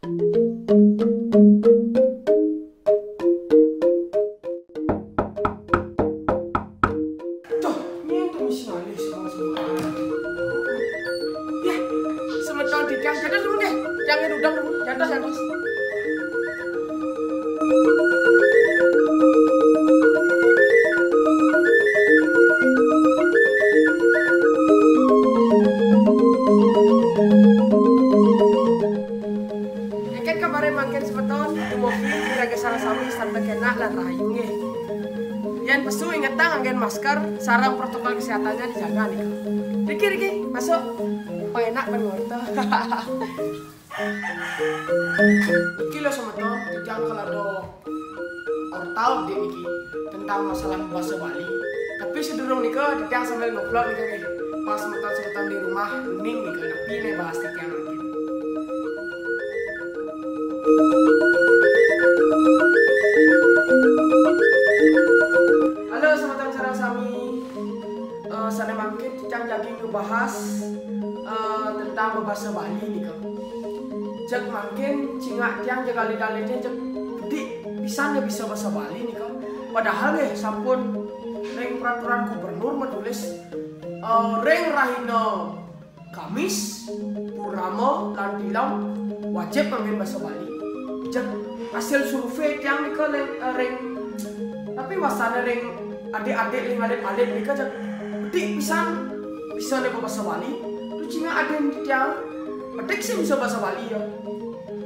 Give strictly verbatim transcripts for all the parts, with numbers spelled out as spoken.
Tuh, nyentuh mesin alis, semua. Ya, semeton di tiang, jantos dulu deh. Tiangnya udang dulu, jantos, jantos. Engken kabare mangkin semeton, dumugi ring sareng sami sareng kenak lan rahayu nggih. Yen pesu ingetang nganggén masker, sareng protokol kesehatannya dijaga nika. Riki, riki, masuk. Penak men ngono. Iki lho semeton, titiang kala ada orta update niki tentang masalah basa Bali. Tapi sedurung nika, titiang sambil ngevlog nika nggih. Pas semeton-semeton di rumah, ning nika, napi ne bahas titiang niki. Halo, semeton sareng sami. Eh, sane mangkin titiang jagi ngebahas, eh, tentang bebasa Bali nika. Jeg mangkin cingak tiang jeg alit-alite jeg bedik pisan ya bisa basa Bali nika. Padahal nggih sampun ring peraturan gubernur menulis, eh, ring rahina Kamis, Purnama, lan Tilem wajib nganggén basa Bali. Jeg hasil survei tiang nika ring, eh, ring, tapi wasane ring adik-adik ring alit-alit nika jeg bedik pisan bisa nika basa Bali. Tu cingak adin tiang bedik sing bisa basa Bali ya.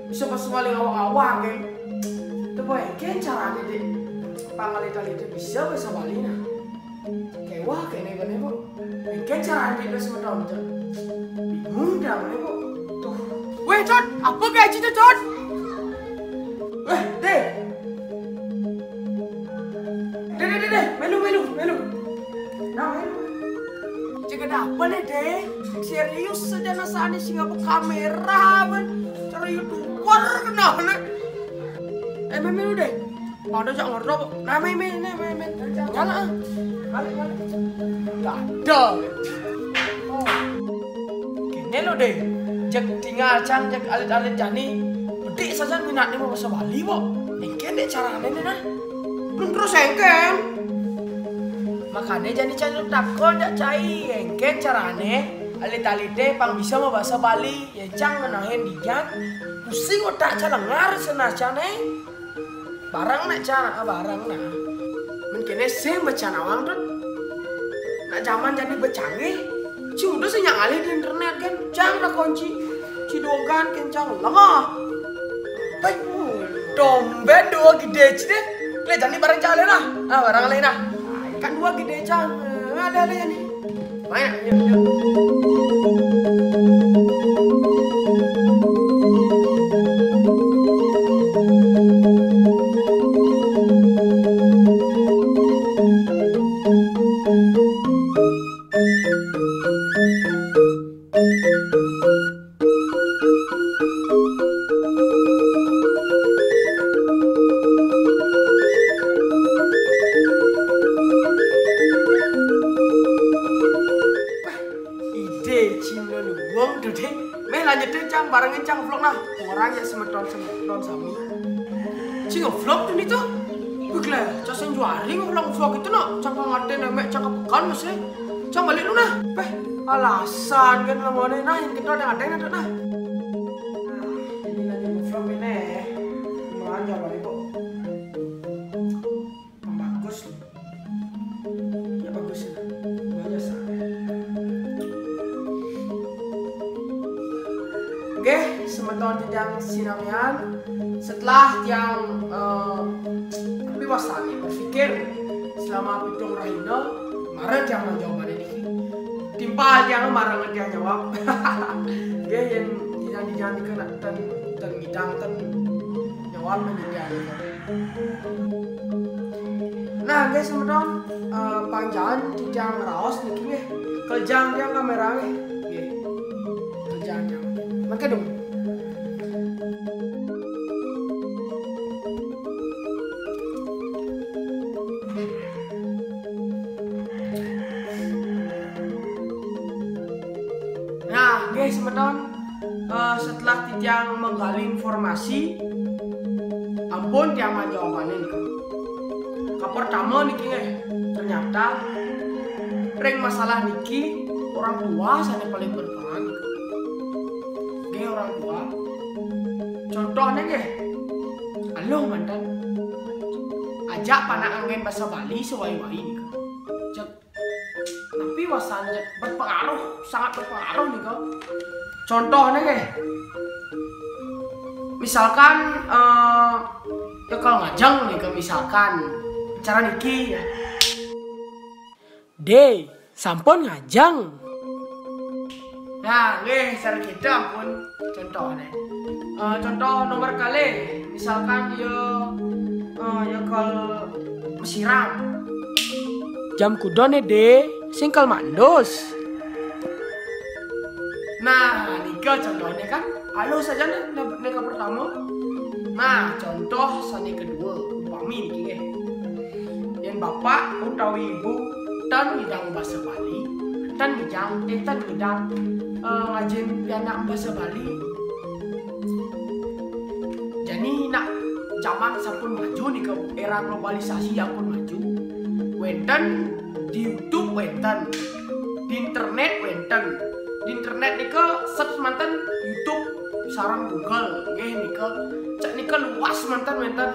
Bisa basa Bali ngawak-ngawak nggih. Tepuk engken carane dik pang alit-alite bisa basa Bali nah. Kewah kene bene kok. Engken carane terus meton, Cok. Bingung dah bene kok. Tuh. Weh, Cot, apa gaji tu, Cot? Weh, Deh. Deh, deh, deh, deh. Melu, melu, melu. Nah, melu. Cek ada apa nih, Deh? Serius saja nasane sing apa kamera, men. Cara YouTuber kena, nek. Eh, melu, melu, Deh. Pada jak ngerti apa? Nah, main, main, main, main, main. Nyala, ah. Balik, balik. Nggak ada. Oh. Kene lo, Deh. Jeg tingal cang, jeg alit-alit jani. Bedik saja minatne mau basa Bali, kok. Engken dek carane ne, nah. Belum terus engken. Makane jani cang takon jak cai. Engken carane alit-alite pang bisa mau basa Bali. Ya cang menahin dijan. Pusing otak cang lengar senasane. Barang nak cang, ah, barang nak. Men kene sing becanawang tut. Nak jaman jani becanggih. Ci udah sing ngalih di internet kan. Cang nak kunci. Ci dogan kan cang lemah. Pai. Domben dua gede ci deh. Kle jani barang cang alih nah. Ah, barang alih nah. Kan dua gede cang. Eh, alih alih ni. Banyak, ya, ya. Ide cino luwung duding. Meh lanjutin cang barengin cang vlog nah. Orang ya semeton semeton sami. Cing vlog tuh nih tuh. Bukle, cak sing juari vlog vlog itu no. Cang kang ate nemek cang kepekan masih. Cang balik lu nah. Peh, alasan kan lemone nah yang kita ada ada nah. Nah, ini lagi vlog ini. Mana balik kok. Bagus. Ya bagus ya. Bagus. Oke, semeton titiang sinamian, setelah tiang, eh, tapi wasani berpikir selama pitung rahina, mara tiang menjawab ini. Timpal tiang mara tiang jawab. Oke, yang tidak dijanjikan dan dan bidang dan jawab menjadi. Nah, guys, semeton, eh, pang jaan titiang raos niki nggih. Keljang tiang kamera nggih. Nggih. Keljang tiang. Mangke dong. Nah, nggih semeton. Eh, setelah titiang menggali informasi, ampun tiang manjawabanin. Kapertama niki, eh, ternyata ring masalah niki orang tua sane paling berperan. Nggih, orang tua. Contohnya nggih, aluh manten. Ajak panak anggen basa Bali sewai-wai nika. Cek, tapi wasan berpengaruh, sangat berpengaruh nika. Contohnya nggih, misalkan, eh, ya kalau ngajeng nika, misalkan cara niki ya. De, sampun ngajeng. Nah, nggih, cara kita ampun contohnya. Eh, contoh nomor kali, misalkan ya, eh, ya kalau mesiram. Jam kudone, De, singkel mandus. Nah, nika contohnya kan, halus saja nih, nika pertama. Nah, contoh sane kedua, umpami niki nggih. Yen bapak utawi ibu ten ngidang basa Bali, ten ngidang, eh, ten ngidang, eh, ngajin pianak basa Bali. Jani nak zaman sampun maju nika, era globalisasi ampun maju. Wenten di YouTube, wenten di internet, wenten di internet nika, search manten YouTube sareng Google nggih nika. Cek nika luas manten, wenten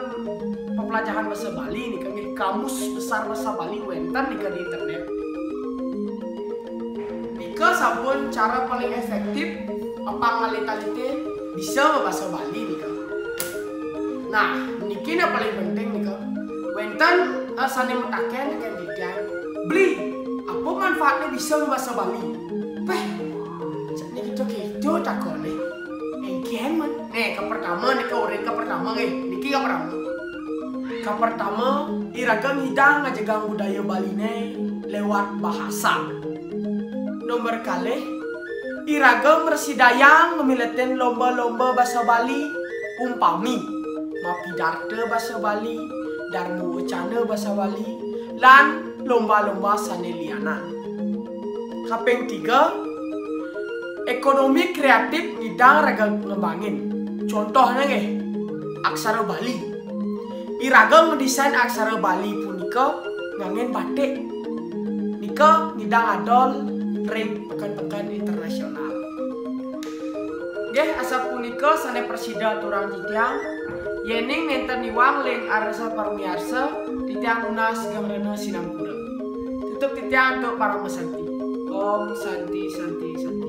pepelajahan basa Bali nika nggih, Kamus Besar Basa Bali wenten nika di internet. Nika sampun cara paling efektif, apang ngalih-alih bisa basa Bali nika. Nah, niki nah paling penting nika. Wenten, eh, sane mataken nika, Beli, apa manfaatnya bisa basa Bali? Peh, sakniki kita takone. Engken men. Nih, kapertama nika, orang kapertama nggih. Niki kapertama. Kapertama, iraga ngidang ngajegang budaya Baline lewat bahasa. Nomor kalih, iraga mrasidayang ngamiletin lomba-lomba basa Bali, umpami mapidarta basa Bali, darma wacana basa Bali, lan lomba-lomba sane lianan. Kaping tiga, ekonomi kreatif ngidang raga ngembangin. Contohnya nggih, aksara Bali. Iraga ngedesain aksara Bali punika nganggen batik. Nika ngidang adol ring peken-peken internasional. Nggih, asapunika sane prasida aturang titiang. Yening nenten iwang ring arsa paramiarsa, titiang nunas geng rena sinampura. Tutup titiang antuk parama santi. Om Santi, Santi, Santi.